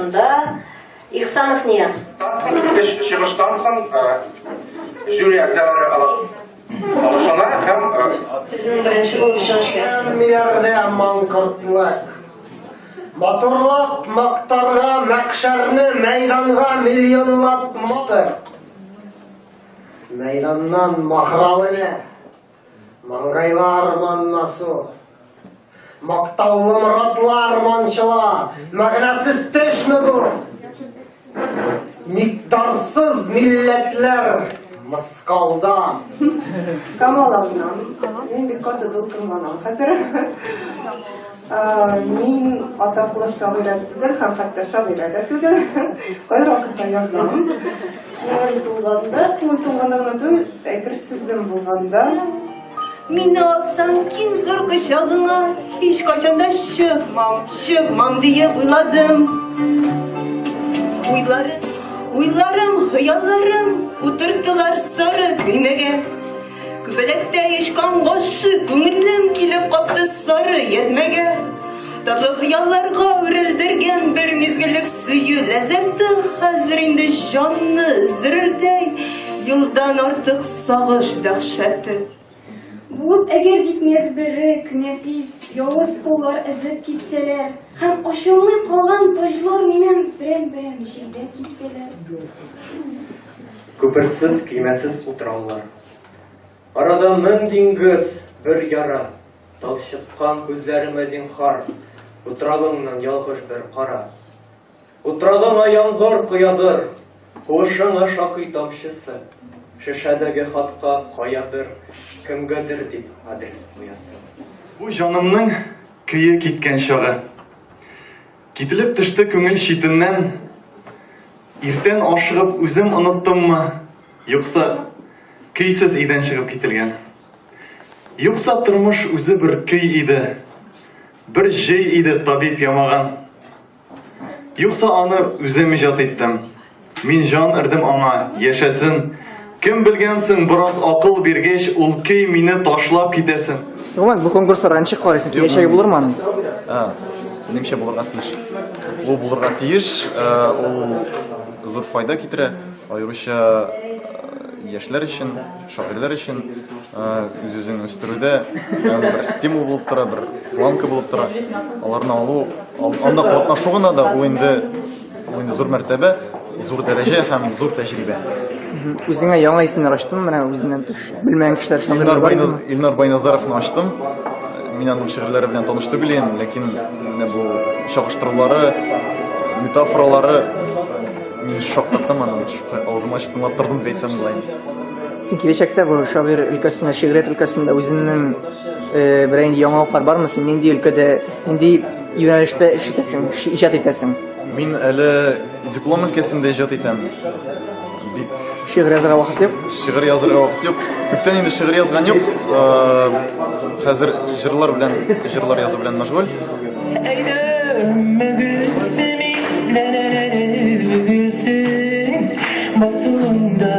урында Ихсанов Нияз. Өч чыгыштан соң жюри әгъзалары алышына һәм Безнең беренче булып чыгыш ясый. Милләрдә маңкортлык. Матурлап мактарга мәкшәрне мәйданга миллионлап малы. Мәйданнан махралы Маңгайлар манмасу. Мактаулы моратлар манчыла. Мәгънәсез төшме бу? Микъдарсыз милләтләр мыскалда. Камаланнан. Мин бик каты дулкынланам хәзер. Мин атаклы шагыйрә түгел һәм хәтта шагыйрә дә түгел. Кайбер вакытта язам. Күңел тулганда, күңел тулганда гына түгел, әйтер сүзем булганда. Мине алсаң киң зур кочагыңа, һич кайчан да чыкмам, чыкмам диеп уйладым. Уйларым, уйларым, хыялларым утырттылар сары көймәгә. Күбәләктә очкан гашык күңелем килеп капты сары ятмәгә. Татлы хыялларга үрелдергән бер мизгеллек сөю ләззәте хәзер инде җанны өздерердәй елдан артык сагыш дәһшәте. Булып әгәр җитмәс берек, нәфис, явыз куллар өзеп китсәләр, һәм ачылмый калган таҗлар минем берәм-берәм җилдә китсәләр. Күперсез, көймәсез утраулар. Арада мең диңгез, бер яра. Талчыккан күзләремә зинхар, Утравыңнан ялгыш бер кара. Утравыңа яңгыр коядыр, Куышыңа шакый тамчысы. Шешәдәге хатка каядыр, Кемгәдер дип адрес куясы. Бу җанымның көе киткән чагы. Кителеп төште күңел читеннән. Иртән ашыгып үзем оныттыммы, юкса көйсез өйдән чыгып кителгән. Юкса тормыш үзе бер көй иде. Бер җөй иде табиб ямаган. Юкса аны үзем иҗат иттем. Мин җан өрдем аңа, яшәсен. Кем белгән соң, бераз акыл биргәч, ул көй мине ташлап китәсен. Гомумән, бу конкурсларга ничек карыйсың? Киләчәге булырмы аның? Минемчә булырга тиеш. Ул булырга тиеш, ул зур файда китерә, аеруча яшьләр өчен, шагыйрьләр өчен үз-үзен үстерүдә бер стимул булып тора, бер планка булып тора. Аларны алу, анда катнашу гына да ул инде Ул инде зур мәртәбә, зур дәрәҗә һәм зур тәҗрибә. Үзеңә яңа исемнәр ачтыңмы менә үзеннән тыш? Белмәгән кешеләр шагыйрьләр бар идеме? Илнар Байназаровны ачтым. Мин аның шигырьләре белән таныш түгел идем, ләкин менә бу чагыштырулары, метафоралары мин шаккаттым аның, авызым ачып тыңлап тордым дип әйтсәм була инде. Син киләчәктә бу шагыйрь өлкәсендә, шигърият өлкәсендә үзеңнең э, берәр нинди яңалыклар бармы? Син нинди өлкәдә, нинди юнәлештә эш итәсең, иҗат итәсең? Мин әле диплом өлкәсендә иҗат итәм. Бик Шигырь язарга вакыт юк. Шигырь язарга вакыт юк. Күптән инде шигырь язган юк. Хәзер җырлар белән, җырлар язу белән мәшгуль. Басуында